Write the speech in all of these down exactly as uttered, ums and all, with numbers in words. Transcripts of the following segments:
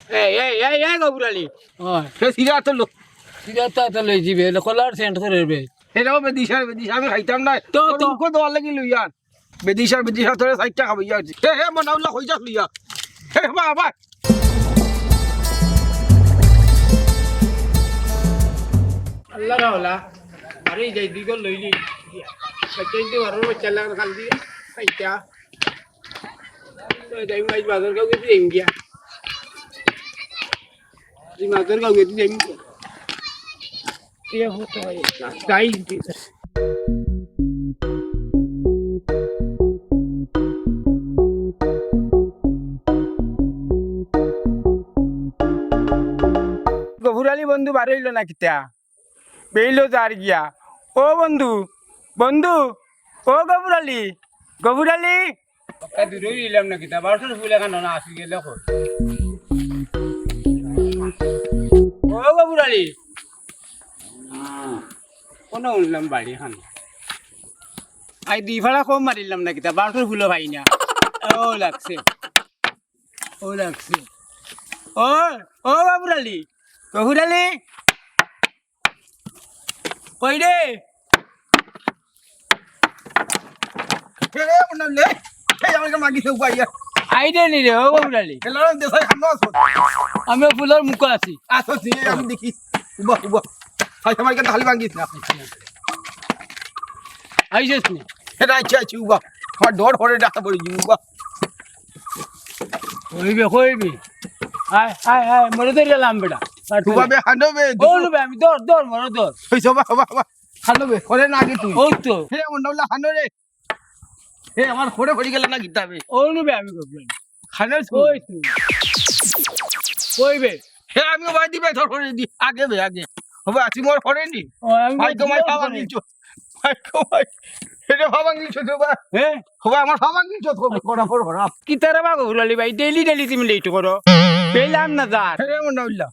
এই, এই, এই, এই গফুর আলী। ওই। হে সিগারেট তো লো। সিগারেট তো এত লই যাবে, এলে কলার সেন্ট করে রে। হে রে, ও বেদিশা, বেদিশা, আমি খাইতাম না। তো, তোর তো। মুখো দেওয়ার লাগি লইয়া আন। বেদিশা, বেদিশা, তোরে সাইডটা খাবাইয়া আনছি। হে, হে, মনাউল্লাহ, কই যাস লইয়া? হে, বাবা। আল্লাহ রাওলা। আরে, যাই দুই গল লইলি। বাচ্চা ইনতে পারো, বাচ্চা লাগা খাল দিয়া। খাইতা। তো যাই, আইজ বাজার গাঁও গেছি, যাই গিয়া। এই মাছের গাও গেছি, যাই। এ হতো হয়। যাই। গফুর আলী বন্ধু বার অইলো না কিতা? বেইলো যার গিয়া। ও বন্ধু, বন্ধু, ও গফুর আলী, গফুর আলী। ওকে দূরে নিলাম না কিতা? বারোশো ফুল এখান না আসি গেলে কই? ও গফুর আলী। কোন উঠলাম বাড়ি খান? আই দুই ফাড়া কম মারিলাম না কিতা? বারোশো ফুলও পাই না। ও লাগছে। ও লাগছে। ও, ও গফুর আলী। গফুর আলী। কই রে? কে রে, মনে হইলে? এই, আমার কাছে মাগি সে উপায় ইয়া। আইডে নি রে, ও গফুর আলী। এলা দেশাই খানো আছো। আমি ফুলর মুখো আছি। আছো, জি, আমি দেখি। উবা, উবা। হাই, আমার কাছে হালি ভাঙিস না। আইসিস নি? এটা আইছে, আইছে, উবা। আমার ডর হরে ডাকা পড়ে গি, উবা। কইবে, কইবে। আয়, আয়, আয়, মরে ধরে গেলাম বেটা। আর উবা বে, হানো বে, ও দুটো। নুবে, আমি ধর, ধর, মরে ধর। ওই সবা, হবা, হবা। হানো বে, করে না আগে তুই। ওই তো। হে, মন্ডলা, হানো রে। হে, আমার খড়ে পড়ি গেল না কিতা বে? ও নুবে, আমি করবো। খানের কই তুই? কইবে। হে, আমি ওবায় দিবে তোর খড়ে দি। আগে বে, আগে। হবা, তুই মোর খড়ে নি। ও, আমি ভাই, তোমার ভাবা নিচু। ভাই, কো ভাই। এটা ভাবা নিচু তো বা। হে? হবা, আমার ভাবা নিচু তো, করা পর করা। কিতারে বা গফুর আলী ভাই, ডেইলি ডেইলি তুমি লেট করো। পেলাম না যার। হে, মন্ডলা।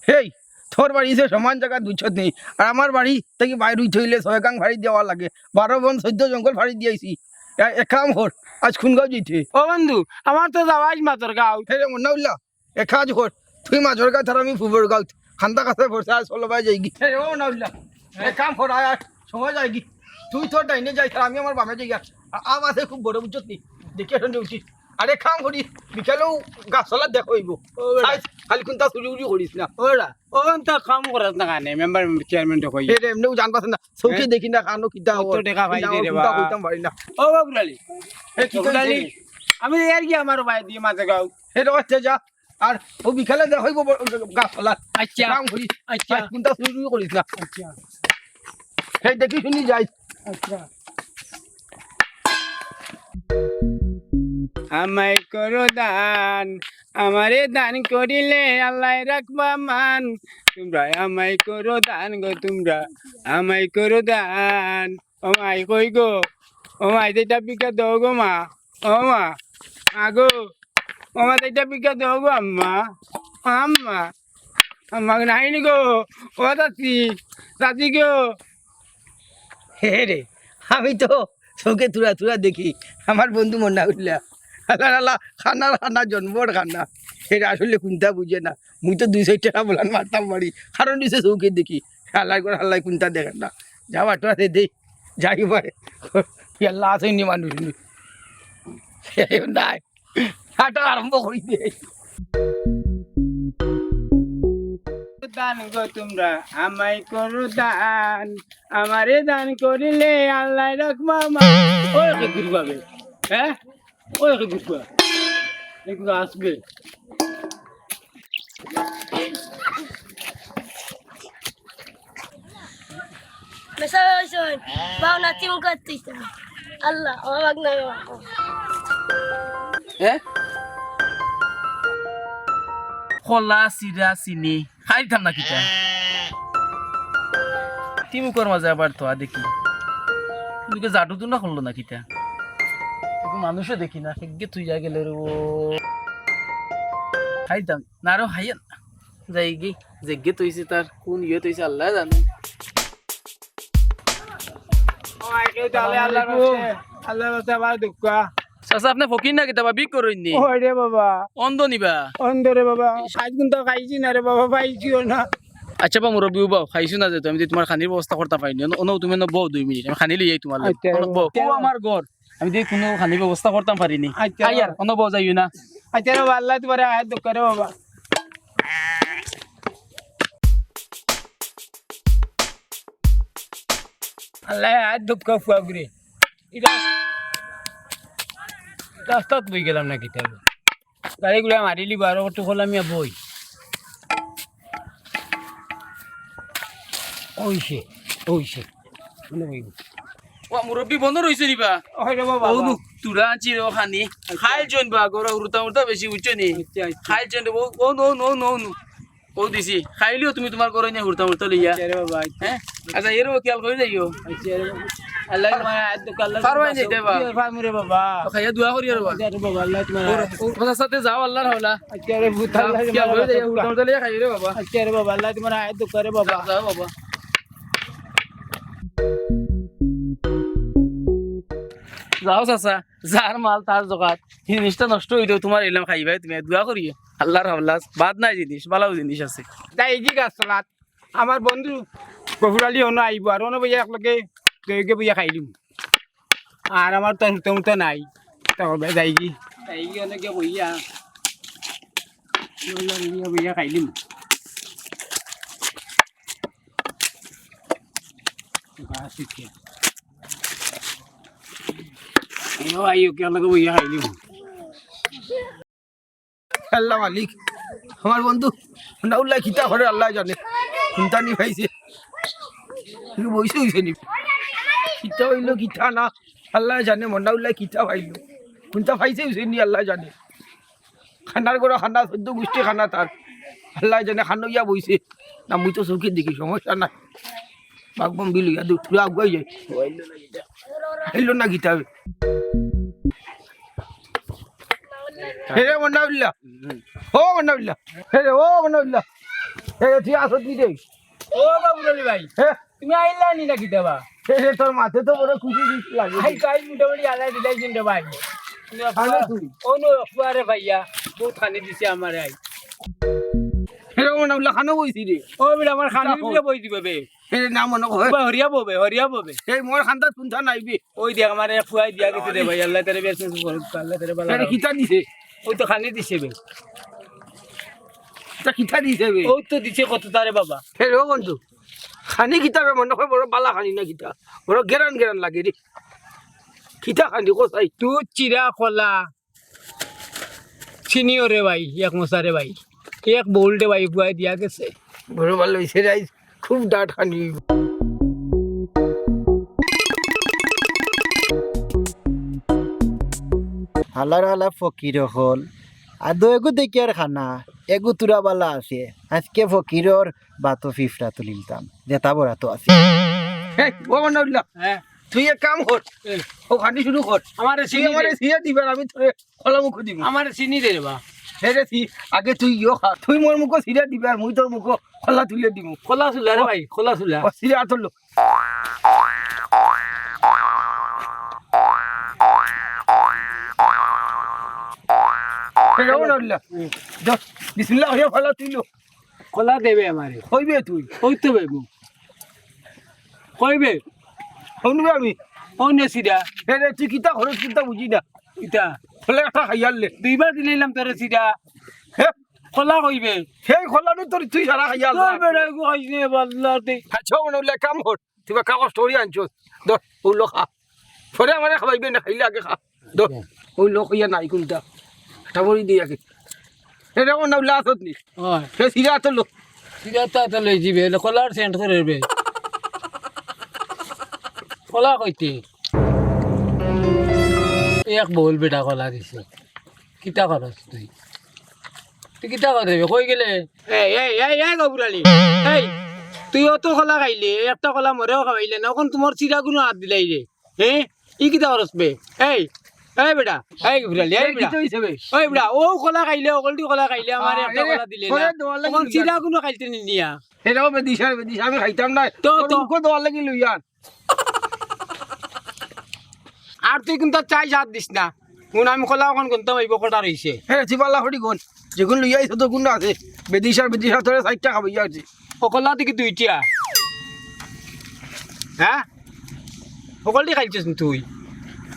হেই, তোর বাড়ি যে সমান জাগা দুইশো নেই, আর আমার বাড়ি থাকি বাইর অইতে অইলে ছয় গাং ফাড়ি দেওয়া লাগে, বারো বন চৈদ্দ জঙ্গল ফাড়ি দিয়াইছি। এ-, এক কাম কর, আইজ কুন গাঁও যাইতে? ও বন্ধু, আমার তো যাওয়া আইজ মাতর গাঁও। হে রে মন্ডলা, এক কাজ কর, তুই মাতর গাঁও, আর আমি ফুবর গাঁও, খান্দা কাছে পড়ছে, আইজ চলো বাই যাইগি। হে রে মন্ডলা, এক কাম কর, আয়, আয়, সময় যাইগি, তুই তোর ডাইনে যাইস, আর আমি আমার বামে যাইগি। আ-, আম আছে খুব বড়, বুঝছত নি? দেখি এখন উচিত। আরে কাম করি, বিকালেও গাছতলা দেখা অইবো। ও বেটা। আইজ খালি কুনতা চুরি উরি করিস না। ওরা, ও তো কাম করাস না কানে, মেম্বার চেয়ারম্যান তো কই। এ রে, এমনেও জানবাস না, চোখে হ্যাঁ? দেখি না, কানো কিতা কত হয়। টেকা পাই কিতা রে হয়, রে কুনতা বা। কইতাম পারি না। ও বাবুল আলী, এ কি বাবুল আলী, কইলি? আমি এর কি আমার ভাই দিয়ে মাঝে গাও। এ রে, আচ্ছা, যা। আর ও বিকালে দেখা অইবো ব-, গাছতলা। আচ্ছা। কাম করি। আচ্ছা। আর কুনতা চুরি উরি করিস না। আচ্ছা। এই দেখি শুনি যাই। আচ্ছা। আমায় করো দান, আমারে দান করিলে আল্লাহ রাখবা মান। তোমরা আমায় করো দান গো, তোমরা আমায় করো দান। ও মাই কই গো, ও মাই, এটা ভিক্ষা দাও গো মা, ও মা, মা গো, ও মা, এটা ভিক্ষা দাও গো আম্মা, আম্মা। আমার নাইনি গো, ও চাচি, চাচি গো। হে রে, আমি তো চোখে থুড়া থুড়া দেখি, আমার বন্ধু মনে উঠলা। আল্লাহ, আল্লাহ, খানার খানা, জন্মর খানা। এরা আসলে কুনতা বুঝে না। মুই তো দুই চাইর টেকা বলান মারতাম পারি, কারণ দিছে চোখে দেখি। হালাই করে হালাই কুনতা দেখে না। যা বাটো আছে দে, যাই পারে। ইয়াল্লা আছে নি মানুষ নি। নাই। হাঁটা আরম্ভ করি দে। দান গো তোমরা আমায় করো দান, আমারে দান করিলে আল্লাহ রাখবা মা। ওই রে গুরু বাবে, হ্যাঁ? ওই রে গুরু বা। এগুলো আসবে। মেসা হইছইন, বাউনা চিমু করতেছে। আল্লাহ, ও বাগনা রে বাবা। এ? কলা, চিরা, চিনি, খাইতাম না কিতা? তিমুকর মাঝে আবার তো দেখি। কিন্তু জাদু তো না করলো না কিতা? একটু মানুষও দেখি না, হেগে তুই যা গেলে রে ও। খাইতাম না, আরো খাইয়া না। যাই গি, যেগে তৈছে তার কোন ইয়ে তৈছে আল্লাহ জানে। ও, আগে তাহলে আল্লাহর রাস্তায়, আল্লাহর রাস্তায় ভাই দুঃখা। চাচা, আপনে ফকির না কিতা বা, ভিক করইন নি? ওই রে বাবা। অন্ধ নি বা? অন্ধ রে বাবা। আইজ কুন্তা খাইছি না রে বাবা, পাইছিও না। আচ্ছা বা মুরব্বি, উবাও, খাইছো না যে, আমি তুমার খানির ব্যবস্থা করতাম পারি নি। অনো, অনো তুমি অনো বও দুই মিনিট, আমি খানি লই আই তুমার লগে। আচ্ছা। অনো বও। ও আমার ঘর, আমি দেখি কুনু খানির ব্যবস্থা করতাম পারি নি। আচ্ছা। আইয়ার, অনো বও, যাইও না। আচ্ছা রে বাবা, আল্লায় তুমারে হায়াত দেউক্কা রে বাবা। আল্লায় হায়াত দেউক্কা ফুয়াগুরে। ইটা রাস্তাত বই গেলাম না কিতা? গাড়ি ঘোড়া মারিলি বারো কত খোলা মিয়া বই। ওইছে, ওইছে। মানে বই। ও মুরব্বি বন্ধ রইছে নি বা? ওই রে বাবা, ও বাবা। নু, তুরা আনছি রে খানি। আচ্ছা। খাইল জন বা, গরু হুরুতা মুরতা বেশি উঠছে নি। আচ্ছা, আচ্ছা। খাইল জন রে, ও, ও, ও, ও, ও, ও, ও দিছি। খাইলিও তুমি তুমার ঘরো নিয়া হুরুতা মুরতা লইয়া। আচ্ছা রে বাবা, আচ্ছা। হ্যাঁ? আচ্ছা, এরও খেয়াল করি যাইও। আচ্ছা রে বাবা। আল্লায় তুমার হায়াত দেউক্কা, আল্লায় পারবায় তুমার নি দেবা? কি পারমু রে বাবা? তো খাইয়া দোয়া করিও রে বাবা। আচ্ছা রে বাবা, আল্লায় তুমার হায়াত। ও, ও, ওর সাথে যাও আল্লাহর হাওলা। আচ্ছা রে বাবা, আল্লায় তুমার খেয়াল করি হায়াত যাইও, দেউক্কা। হুরুতা মুরতা লইয়া খাইও রে বাবা। আচ্ছা রে বাবা, আল্লায় তুমার হায়াত দেউক্কা রে বাবা। যাও, যাও বাবা। যাও চাচা, যার মাল তার জকাত। জিনিসটা নষ্ট অইলেও তুমার ইলাম খাইবায় তুমি, দোয়া করিও। আল্লাহর হাওলা, বাদ নাই জিনিস, ভালাও জিনিস আছে। যাইগি গাছতলাত, আমার বন্ধু গফুর আলী অনো আইবো, আর অনো বইয়া একলগে দুইওগে বইয়া খাইলিমু। আর আমার তো হুরুতা মুরতা নাই, তো যাইগি। যাইগি অনো গিয়া বইয়া, বইয়া, বইয়া খাইলিমু। এও আইও, কে লগে বইয়া খাইলিমু। আল্লাহ মালিক, আমার বন্ধু মন্ডা উল্লায় কিতা করে আল্লায় জানে। কুন্তা নি পাইছে, কিন্তু বইছে অইছে নি। কিতা অইলো কিতা না, আল্লায় জানে। মন্ডা উল্লায় কিতা পাইলো, কুন্তা পাইছে অইছে নি আল্লায় জানে। খানার ঘরো খানা, চৌদ্দ গুষ্টি খানা তার। আল্লায় জানে খানো ইয়া বইছে। না, মুই তো চউখে দেখি, সমস্যা নাই। বাঘ বম বিল ইয়া দু-, থুড়া আগুয়াই যায়। আইলো না কিতা বে? হে রে মন্ডা উল্লা। ও মন্ডা উল্লা। হে রে, ও মন্ডা উল্লা। হে রে, তুই আসত নি রে? ও বাবুরালি ভাই। হে? তুমি আইলা নি না কিতা বা? এ রে, তোর মাতে তো বড় খুশি খুশি লাগে। আই, কাইল মোটামুটি আলাই দিলাই দিন রে ভাই। আরে তুই। ও নো, ফুয়ারে ভাইয়া, বউত খানি দিছে আমারে আই। এ রে, ও না, উল্লা খানো বইছি রে। ও বেটা, আমার খানি দেখো। দিলে বই দিবে বে। এ রে, না মনে হয়। বা হরিয়া ববে, হরিয়া ববে। এই মোর খান্দাত কুন্তা নাই বে। ওই দেখ, আমারে ফুয়াই দিয়া গেছে রে ভাই, আল্লায় তারে বেশ কিছু করুক, আল্লায় তারে ভালা এ রে, রাখুক। কিতা দিছে? ওই তো খানি দিছে বে। তা কিতা দিছে বে? ওই তো দিছে কত তারে বাবা। এ রে, ও বন্ধু। খানি কিতা বে মনে হয় বড় বালা খানি না কিতা? বড় গেরান গেরান লাগে রে। কিতা খানি কো চাই? দুধ, চিরা, কলা, চিনিও রে ভাই, এক মশা রে ভাই। এক বউল রে ভাই, বুয়াই দিয়া গেছে। বড় ভালা অইছে রে, আইজ খুব ডাট খানি। হালার হালা ফকির অকল। আদো এগু দেখিয়ার খানা, এগু তুরা বালা আছে। আজকে ফকিরর বাতো ফিফড়া তুলিলতাম, যেতা বরাতো আছে। এই, ও মন্ডা উল্লা, হ্যাঁ। তুই এক কাম কর, এই। ও খানি শুরু কর। আমারে তুই চিনি আমারে দে। চিরা দিবার, আমি তোরে কলা মুখো দিমু। আমারে চিনি দে রে বা। হে রে, তুই আগে তুই ইয়ো খা। তুই মোর মুখো চিরা দিবে, আর মুই তোর মুখো কলা তুলে দিমু। কলা চুলা রে ভাই, কলা চুলা। ও, চিরা আতর লো। হে রে, ও মন্ডা উল্লা। হুম। যা, বিসমিল্লাহ কইয়া কলা তুলো। কলা দেবে আমারে। কইবে তুই? কইতে হইব। কইবে। শুনবে আমি। অন্য সিধা। এ রে, তুই কিতা খরচ কিতা বুঝি না। ইতা। বলে একটা খাইয়ার লে। দুইবার দিলাইলাম তোরে সিধা। হে? কলা কইবে। সেই কলা নু তোর তুই সারা খাইয়ার তোর লে। বেড়া এগু খাইছে, বাল্লা দে। আচ্ছা, মনে হইলে কাম কর। তুই বা কাগজ টরি আনছস। ধর, ওগুলো খা। পরে আমারে খাওয়াইবে না, খাইলে আগে খা। ধর, ওই লোক ইয়া নাই কোনটা। এটা বড়ি দিয়ে আগে। এটা কোন না, লাস হতনি। ওই। সে সিরা তো লোক। সিরা তো তো লই যাবে, এটা কলার সেন্ট করে রে। কলা কইতে। এক বউল বেটা কলা দিছে। কিতা করস তুই? তুই কিতা করস? কই গেলে? এই, এই, এই, এই গফুর আলী। এই, তুই অত কলা খাইলে, একটা কলা মরেও খাওয়াইলে না, অখন তোমার সিরাগুলো হাত দিলাই রে। হে? ই কিতা করস বে? এই, এই বেটা, এই গফুর আলী, এই এই বেটা। কিতা হইছে বে? ওই বেটা, ও কলা খাইলে, অকলটি কলা খাইলে, আমার আ, একটা এরে, কলা দিলে না। ওরে দোয়ার লাগি অখন লইয়া। সিরাগুলো খাইতে নি নিয়া। এটাও বেদিশা, বেদিশা, আমি খাইতাম না। তো, তোর তো। মুখো দোয়ার লাগি লইয়া। আর তুই কিন্তু চাই সাথ দিস না। হুন, আমি কলা অখন গুনতাম আইবো কটা রইছে। হে, সিপাল্লা হরি গুন। যেগুন লইয়া আইছো তো গুন আছে। বেদিশার, বেদিশার তোরে চাইরটা খাবাইয়া আছি। ও কলা দেখি দুইটা। হ্যাঁ? হকলটি খাইছস নি তুই?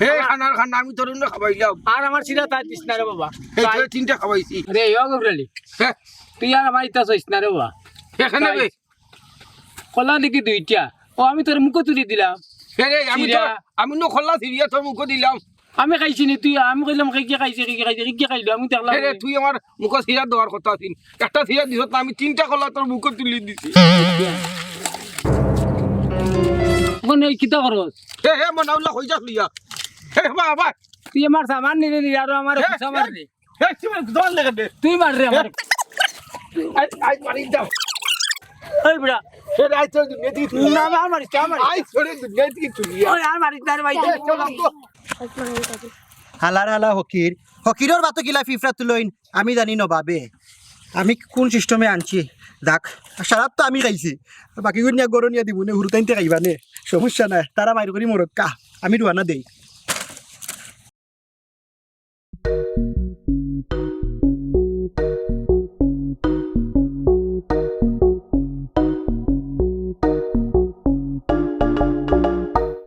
হে, খানার খানা, আমি তোর অন্য খাবাইলাম। আর আমার সিরা তাই দিস না রে বাবা। এই তাই তোরে তিনটা খাবাইছি। আরে, ইয়া গবরালি। হে। তুই আর আমার ইতা চাইস না রে বাবা। এখানে তাই। বে। কলা দেখি দুইটা। ও, আমি তোর মুখো তুলি দিলাম। হে রে, আমি তো, সিরা। আমি নো কলা সিরিয়া তোর মুখো দিলাম। আমি খাইছি নি, তুই, আমি কইলাম, "কে কে খাইছে, কে কে খাইছে, কে কে খাইলো?" আমি দেখলাম। হে রে, তুই আমার মুখো সিরা দেওয়ার কথা আছিল। একটা সিরা দিছত না, আমি তিনটা কলা তোর মুখো তুলি দিছি। অখন এই কিতা করস? হে, হে, মনাউল্লা কই যাস লইয়া? হে, বাবা। তুই আমার সামান নিলে নি, আরো আমার হে, পিছা মার রে। হে, তুই আমার দল লেগে দে। তুই মার রে আমার। আই, আই, মারি দাও। এই বুড়া। হে, আই, তোর দুনিয়া থেকে তুই। না, না, আর মারিস না, আর মারিস না। আই, সরে দুনিয়া থেকে তুই। ওই, আর মারিস না রে ভাই। এ, চল, আমগো। হালার হালা হকির, হকিরর বাতো কিলা ফিফরা তুলইন, আমি জানি নবাবে। আমি কোন সিস্টেমে আনছি, দেখ, সারাপ তো আমি খাইছি, বাকি গুন নিয়া গরো নিয়া দিমু নে, হুরুতাইনতে খাইবা নে, সমস্যা নাই, তারা মাইর করি মরক্কা, আমি রুয়ানা দেই।